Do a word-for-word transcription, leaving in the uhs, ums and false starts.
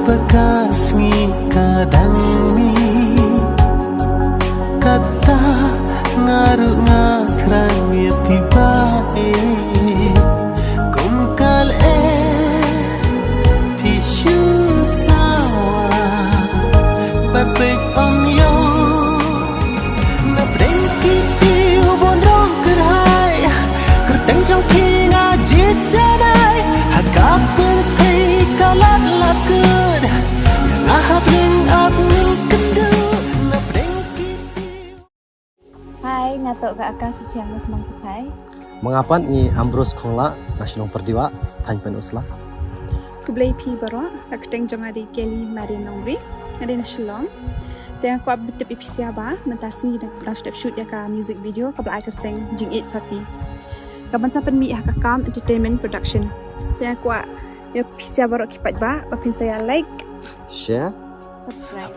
Baka sngi ka dang mih, kata nga ruh nga kren ïa phi ba e. Kum ka leh phi shu sawa ban peit ong ïoh. Na pdeng kiti u bun rong kyrhai, kyrteng jong phi nga jied janai. Ha ka pyrthei ka lad la kut, nga hap ring ap ngi kynduh. Na pdeng kiti. Hi, nga toh ka Aka Suchiang na Chmang Suphai. Ma nga pat ngi Ambrose Khongla, na shnong Pyrdiwah, thaiñ Pynursla. Khublei phi baroh, ka kyrteng jong nga dei Kelly Marian Nongri, nga dei na Shillong. Te nga kwah ban tip ïa phi sha ba mynta sngi dang dang shu dep shoot ïa ka music video kaba la ai kyrteng Jingïeit Sati, kaban sa pynmih ha ka Calm Entertainment Production. Te nga kwah ïa phi sha baroh ki paidbah ba phin sa ïa like, share, subscribe.